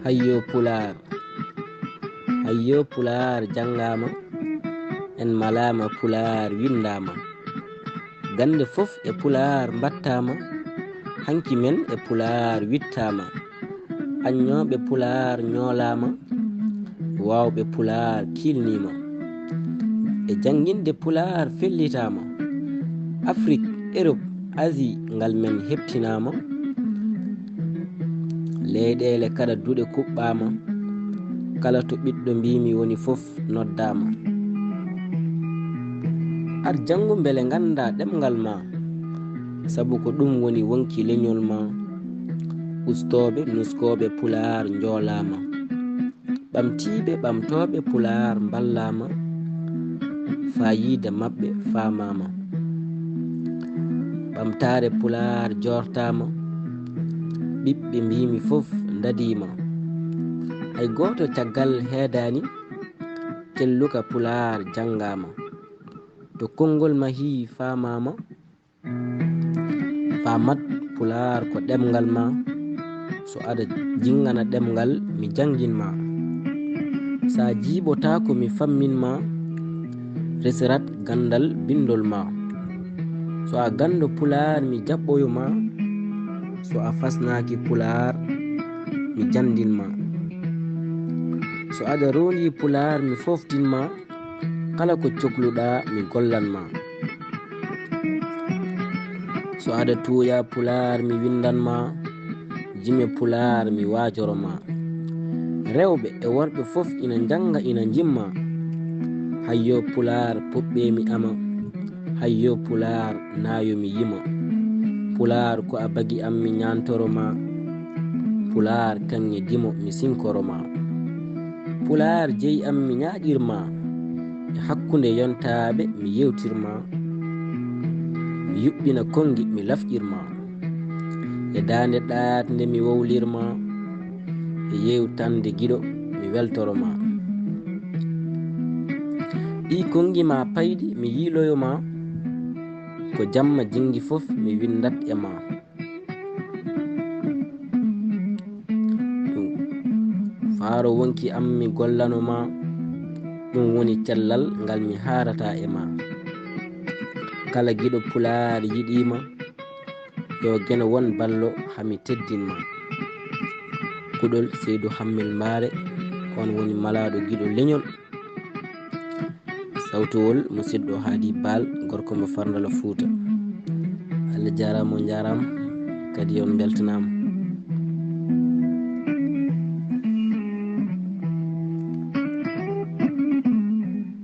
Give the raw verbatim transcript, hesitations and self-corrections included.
Hayyo Pulaar, hayyo Pulaar janngaama, en malaama Pulaar winndaama. Gannde fof e Pulaar mbaɗtaama, hanki men e Pulaar wittaama. Aññooɓe Pulaar ñoolaama, waawɓe Pulaar kiilniima. E jannginde Pulaar fellitaama. Afrik, Erop, Asie ngal men heɓtinaama. Leyɗeele kala duɗe kuɓɓaama. Kala to ɓiɗɗo mbiimi woni fof noddaama. Ar janngu mbele nganndaa ɗemngal maa, sabu ko ɗum woni wonki leñol maa. Ustooɓe, nuskooɓe Pulaar njoolaama. Ɓamtiiɓe, ɓamtooɓe Pulaar mballaama. Faayiida maɓɓe faamaama. Ɓamtaare Pulaar joortaama. Ɓiɓɓe mbiimi fof ndadiima. Hay gooto caggal heedaani. Celluka Pulaar janngaama. To konngol mahii faamaama. Faamat Pulaar ko ɗemngal maa. So aɗa jinngana ɗemngal, mi janngin ma. Sa jiiɓotaako, mi fammin ma. Resirat ganndal binndol maa. So a ganndo Pulaar, mi jaɓɓoyo ma. So a fasnaaki Pulaar, mi janndin ma. So aɗa roondi Pulaar, mi fooftin ma. Kala ko cokluɗaa, mi gollan ma. So aɗa tuuya Pulaar, mi winndan ma. Jime Pulaar, mi waajoro ma. Rewɓe e worɓe fof ina njannga, ina njimma. Hayyo Pulaar, puɓɓee mi ama. Hayyo Pulaar, naayo mi yima. Pulaar ko a bagi am, mi ñaantoro ma. Pulaar kaŋŋe dimo, mi sinkoro ma. Pulaar jeyi am, mi ñaaƴir ma. E hakkunde yontaaɓe, mi yewtir ma. Mi yuɓɓina konngi, mi lafƴir ma. E daande ɗaatnde, mi wowlir ma. E yeewtande giɗo, mi weltoro ma. Ɗi konngi ma payɗi, mi yiiloyo ma. Ko jamma jinngi fof, mi winndat e ma. Ɗum faaro wonki am, mi gollano ma. Ɗum woni cellal ngal mi haarata e ma. Kala giɗo Pulaar yiɗii ma. Yo Geno won ballo, hami teddin ma. Kuɗol Seydu Hammel Mbaare, on woni malaaɗo giɗo leñol. Sawtuwol musidɗo Haadi Baal, gorko mo Farndala Fuuta. Allah jaaraama, on njaaraama, kadi on mbeltanaama.